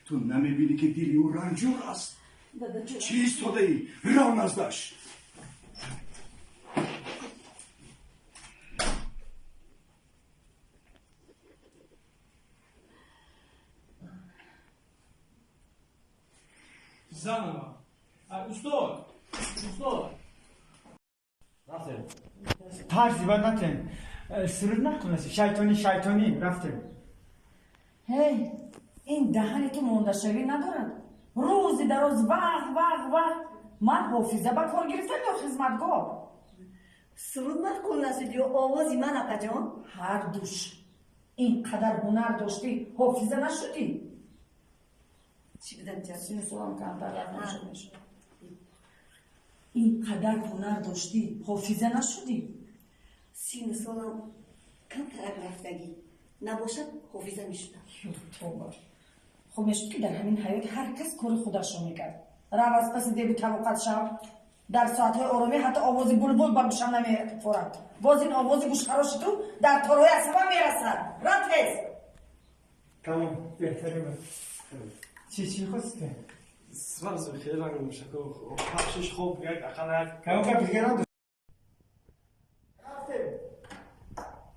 Ту намебинӣ, ки дили ӯ ранҷур аст? Чӣ истодаӣ? Рав наздаш. Заново. Устод, устод. Рафтем. Тарзи бад натем. Суруд нахонаси. Шайтонӣ, шайтонӣ, рафтем. Ҳей, ин даҳане ту мондашавӣ надорад. Рӯзи дароз вақ, вақ, вақ. Ман ҳофиза ба кор гирифтам ё хизматгор? Суруд маъқул нашуд ё овози ман, апаҷон? Ҳар душ. Ин қадар ҳунар доштӣ, ҳофиза нашудӣ? Чӣ будам ҷа? Сину солам камтар рафтан мешуд. Ин қадар ҳунар доштӣ, ҳофиза нашудӣ? Сину солам камтарак рафтагӣ набошад, ҳофиза мешудам. Ё, хуб мешуд, ки дар ҳамин ҳаёт ҳар кас кори худашро мекард. Рав, аз паси дебу тавоқат шав. Дар соатҳои оромӣ ҳатто овози булбул ба гӯшам намефорад. Боз ин овози гӯшхароши ту дар торҳои асабам мерасад. Рав тез. Тамом, беҳтарин буд. Чӣ, чӣ хостите? Сразу хеле ранг мушако пахшиш хоб як ақал як. Камон, гапи дига надошт. Рафтем.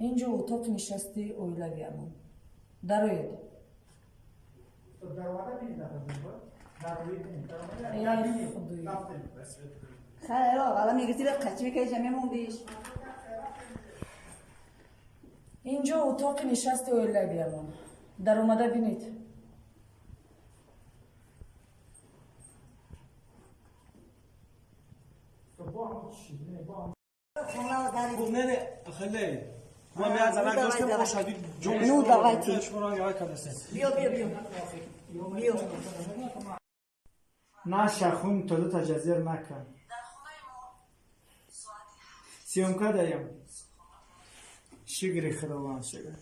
Инҷо утоқи нишасти оилавиамон. Дароед. Даромада бинед, апаҷон. Эй, худоё. Рафтем. Хайр, ала мегирти, қачи мекардиша, мемондиш. Инҷо утоқи нишасти оилавиамон. Даромада бинед. Хуб, не, не, хеле ма як занак доштем, о шадид ҷон. Ну, давайте. Шумо ранг ай кардастем. Биё, биё, биё, биё. Наша хун то дута ҷазир накун. Съёмка даем. Шукри худованд, шукр.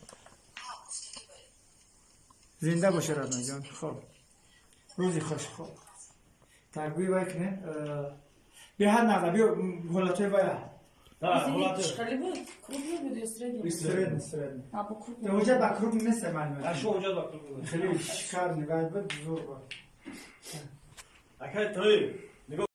Зинда боши, Раднаҷон. Хоб, рӯзи хуш. Хоб, таргӯи вай кунем, беҳад нақда биё, ҳолатҳои вая. Хеле буд, крупный буд ё средний? Средний, средний. А, бо крупный. Ҳуҷҷат ба крупный нест, маълум. Шо ҳуҷҷат ба крупный. Хеле шикарный вай буд, зур буд. Акай, тои.